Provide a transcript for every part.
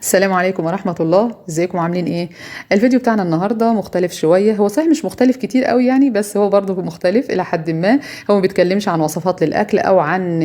السلام عليكم ورحمة الله. ازيكم عاملين ايه؟ الفيديو بتاعنا النهاردة مختلف شوية، هو صحيح مش مختلف كتير قوي يعني، بس هو برضو مختلف الى حد ما. هو ما بيتكلمش عن وصفات للاكل او عن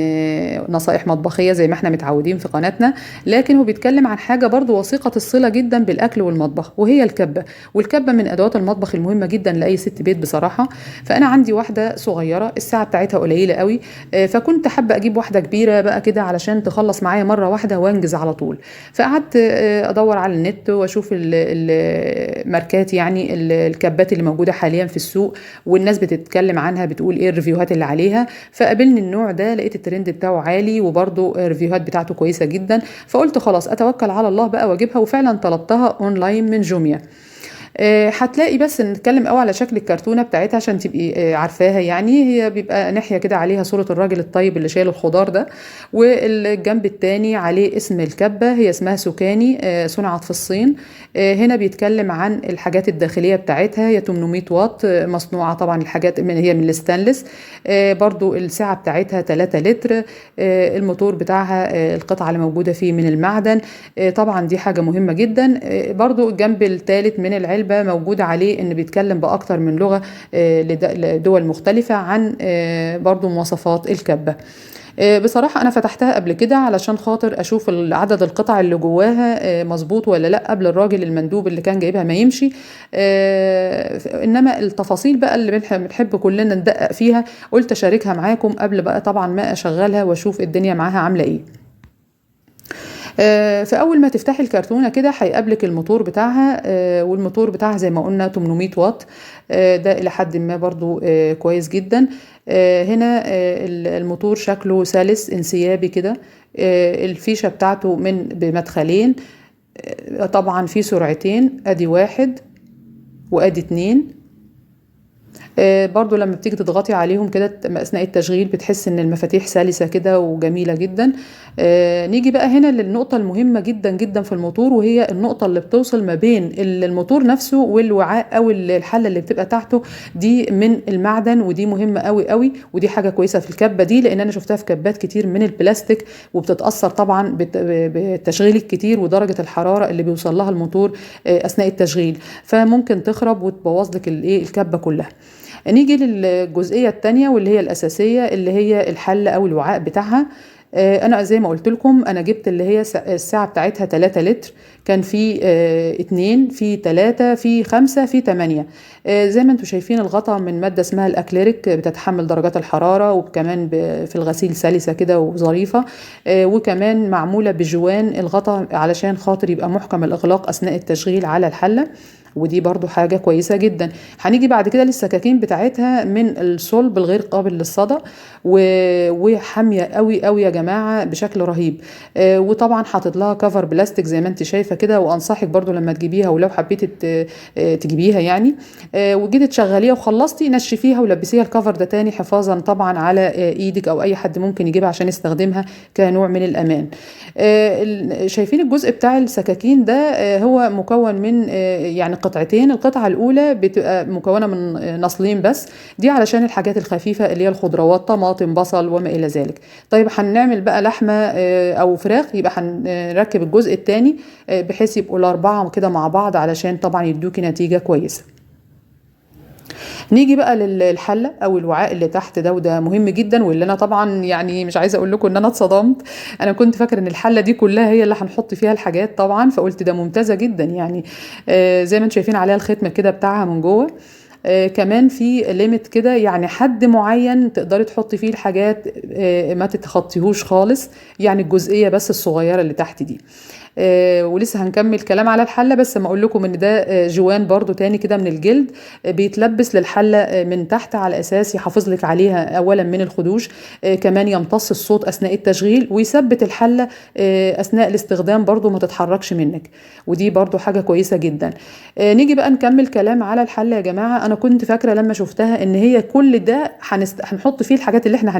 نصائح مطبخية زي ما احنا متعودين في قناتنا، لكن هو بيتكلم عن حاجة برضو وثيقة الصلة جدا بالاكل والمطبخ، وهي الكبة. والكبة من ادوات المطبخ المهمة جدا لاي ست بيت بصراحة. فانا عندي واحدة صغيرة الساعة بتاعتها قليلة قوي، فكنت حابة اجيب واحدة كبيرة بقى كده علشان تخلص معايا مرة واحدة وانجز على طول. فقعدت ادور على النت واشوف الماركات، يعني الكبات اللي موجودة حاليا في السوق والناس بتتكلم عنها، بتقول ايه ال review هات اللي عليها. فقابلني النوع ده، لقيت الترند بتاعه عالي وبرده ال review هات بتاعته كويسة جدا، فقلت خلاص اتوكل على الله بقى واجيبها. وفعلا طلبتها اونلاين من جوميا. هتلاقي بس نتكلم قوي على شكل الكرتونه بتاعتها عشان تبقي عارفاها. يعني هي بيبقى ناحية كده عليها صوره الراجل الطيب اللي شايل الخضار ده، والجنب التاني عليه اسم الكبه، هي اسمها سوكاني، صنعت في الصين. هنا بيتكلم عن الحاجات الداخلية بتاعتها، هي 800 واط، مصنوعة طبعا الحاجات من هي من الستانلس، برضو السعة بتاعتها 3 لتر، الموتور بتاعها القطعة اللي موجودة فيه من المعدن، طبعا دي حاجة مهمة جدا. برضو الجنب الثالث من العلبة موجود عليه ان بيتكلم باكتر من لغة لدول مختلفة عن برضو مواصفات الكبه. بصراحة انا فتحتها قبل كده علشان خاطر اشوف عدد القطع اللي جواها مظبوط ولا لا قبل الراجل المندوب اللي كان جايبها ما يمشي. انما التفاصيل بقى اللي بنحب كلنا ندقق فيها قلت اشاركها معاكم قبل بقى طبعا ما اشغلها واشوف الدنيا معاها عامله ايه. فاول ما تفتحي الكرتونه كده هيقابلك الموتور بتاعها، والموتور بتاعها زي ما قلنا 800 واط، ده الى حد ما برضو كويس جدا. هنا الموتور شكله سلس انسيابي كده، الفيشه بتاعته من بمدخلين، طبعا في سرعتين، ادي واحد وادي اتنين. برضو لما بتيجي تضغطي عليهم كده اثناء التشغيل بتحس ان المفاتيح سلسة كده وجميلة جدا. نيجي بقى هنا للنقطة المهمة جدا جدا في الموتور، وهي النقطة اللي بتوصل ما بين الموتور نفسه والوعاء او الحلة اللي بتبقى تحته، دي من المعدن، ودي مهمة قوي قوي، ودي حاجة كويسة في الكبة دي لان انا شفتها في كبات كتير من البلاستيك وبتتأثر طبعا بالتشغيل الكتير ودرجة الحرارة اللي بيوصل لها الموتور اثناء التشغيل، فممكن تخرب وتبوظ لك الكبة كلها. نيجي للجزئية التانية واللي هي الأساسية اللي هي الحلة أو الوعاء بتاعها. أنا زي ما قلت لكم أنا جبت اللي هي الساعة بتاعتها 3 لتر، كان في 2 في 3 في 5 في 8. زي ما انتم شايفين الغطا من مادة اسمها الأكليريك، بتتحمل درجات الحرارة وكمان في الغسيل سلسة كده وظريفة، وكمان معمولة بجوان الغطا علشان خاطر يبقى محكم الإغلاق أثناء التشغيل على الحلة، ودي برضو حاجة كويسة جدا. هنيجي بعد كده للسكاكين بتاعتها من الصلب الغير قابل للصدى وحامية قوي قوي يا جماعة بشكل رهيب، وطبعا حاطط لها كفر بلاستيك زي ما انت شايفة كده، وانصحك برضو لما تجيبيها ولو حبيتي تجيبيها يعني، وجيتي تشغليها وخلصتي نشفيها ولبسيها الكفر ده تاني حفاظا طبعا على ايدك او اي حد ممكن يجيبها عشان يستخدمها كنوع من الامان. شايفين الجزء بتاع السكاكين ده، هو مكون من يعني قطعتين. القطعة الأولى بتبقى مكونة من نصلين بس، دي علشان الحاجات الخفيفة اللي هي الخضروات، طماطم بصل وما إلى ذلك. طيب هنعمل بقى لحمة أو فراخ، يبقى هنركب الجزء الثاني بحيث يبقوا الأربعة كده مع بعض علشان طبعا يدوكي نتيجة كويسة. نيجي بقى للحلة أو الوعاء اللي تحت ده، وده مهم جدا، واللي أنا طبعا يعني مش عايزة أقول لكم إن أنا اتصدمت. أنا كنت فاكرة إن الحلة دي كلها هي اللي هنحط فيها الحاجات طبعا، فقلت ده ممتازة جدا يعني. زي ما انتم شايفين عليها الختم كده بتاعها من جوه، كمان في limit كده، يعني حد معين تقدري تحطي فيه الحاجات، ما تتخطيهوش خالص، يعني الجزئية بس الصغيرة اللي تحت دي. ولسه هنكمل كلام على الحلة، بس ما اقول لكم ان ده جوان برضو تاني كده من الجلد، بيتلبس للحلة من تحت على اساس يحافظ لك عليها اولا من الخدوش، كمان يمتص الصوت اثناء التشغيل، ويثبت الحلة اثناء الاستخدام برضو ما تتحركش منك، ودي برضو حاجة كويسة جدا. نيجي بقى نكمل كلام على الحلة يا جماعة. انا كنت فاكره لما شفتها ان هي كل ده هنحط فيه الحاجات اللي احنا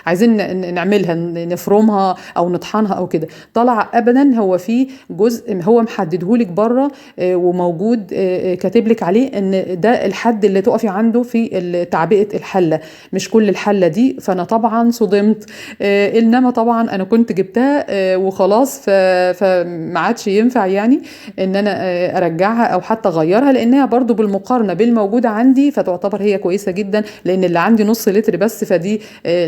عايزين نعملها، نفرمها او نطحنها او كده. طلع ابدا هو فيه جزء هو محددهولك بره، وموجود كاتب لك عليه ان ده الحد اللي تقفي عنده في تعبئة الحلة، مش كل الحلة دي. فانا طبعا صدمت، انما طبعا انا كنت جبتها وخلاص، فما عادش ينفع يعني ان انا ارجعها او حتى اغيرها، لانها برضو بالمقارنة بالموجوده عندي فتعتبر هي كويسة جدا، لان اللي عندي نص لتر بس، فدي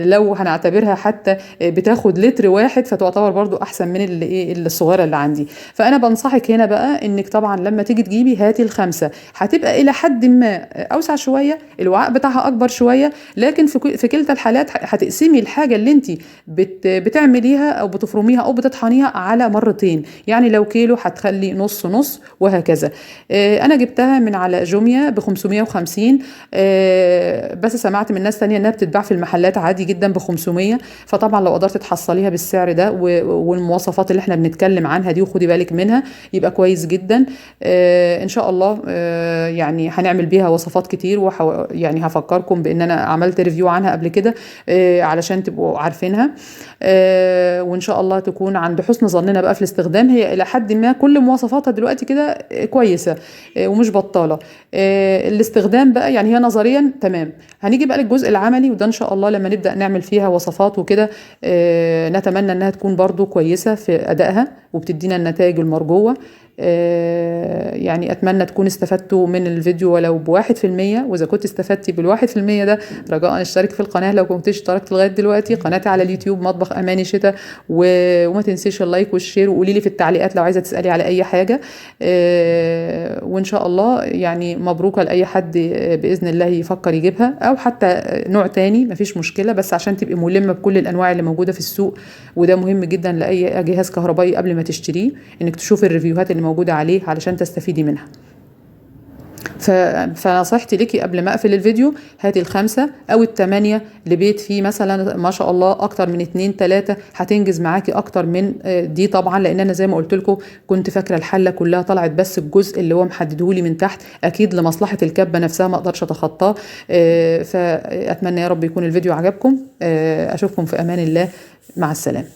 لو هنعتبرها حتى بتاخد لتر واحد فتعتبر برضو احسن من اللي ايه الصغيرة اللي عندي. فانا بنصحك هنا بقى انك طبعا لما تيجي تجيبي هاتي الخمسة، هتبقى الى حد ما اوسع شوية، الوعاء بتاعها اكبر شوية، لكن في كلتا الحالات هتقسمي الحاجة اللي انت بتعمليها او بتفرميها او بتطحنيها على مرتين، يعني لو كيلو هتخلي نص نص وهكذا. انا جبتها من على جوميا ب 550، بس سمعت من ناس تانية انها بتتباع في المحلات عادي جدا ب 500. فطبعا لو قدرت تحصليها بالسعر ده والمواصفات اللي احنا بنتكلم عنها دي وخدي بالك منها يبقى كويس جدا. ان شاء الله يعني هنعمل بيها وصفات كتير، يعني هفكركم بان انا عملت review عنها قبل كده علشان تبقوا عارفينها، وان شاء الله تكون عند حسن ظننا بقى في الاستخدام. هي الى حد ما كل مواصفاتها دلوقتي كده كويسة ومش بطاله. الاستخدام بقى يعني هي نظريا تمام. هنيجي بقى للجزء العملي، وده ان شاء الله لما نبدا نعمل فيها وصفات وكده نتمنى انها تكون برضو كويسة في ادائها وبتدينا النتائج المرجوة. يعني اتمنى تكون استفدتوا من الفيديو ولو ب1%، واذا كنت استفدتي بال1% ده رجاء اشترك في القناة لو كنتش اشتركت لغاية دلوقتي. قناتي على اليوتيوب مطبخ اماني شتا، وما تنسيش ال like وال share، وقولي لي في التعليقات لو عايزه تسالي على اي حاجة. وان شاء الله يعني مبروكه لاي حد باذن الله يفكر يجيبها، او حتى نوع تاني مفيش مشكلة، بس عشان تبقي ملمه بكل الانواع اللي موجودة في السوق. وده مهم جدا لاي جهاز كهربائي قبل ما تشتريه، انك تشوفي ال review هات اللي موجودة عليه علشان تستفيدي منها. فنصيحتي ليكي قبل ما اقفل الفيديو، هاتي ال5 او ال8 لبيت فيه مثلا ما شاء الله اكتر من 2 3، هتنجز معاكي اكتر من دي طبعا، لان انا زي ما قلت لكم كنت فاكره الحلة كلها طلعت بس الجزء اللي هو محددهولي من تحت، اكيد لمصلحة الكبه نفسها ما اقدرش اتخطاه. فاتمنى يا رب يكون الفيديو عجبكم. اشوفكم في امان الله، مع السلامة.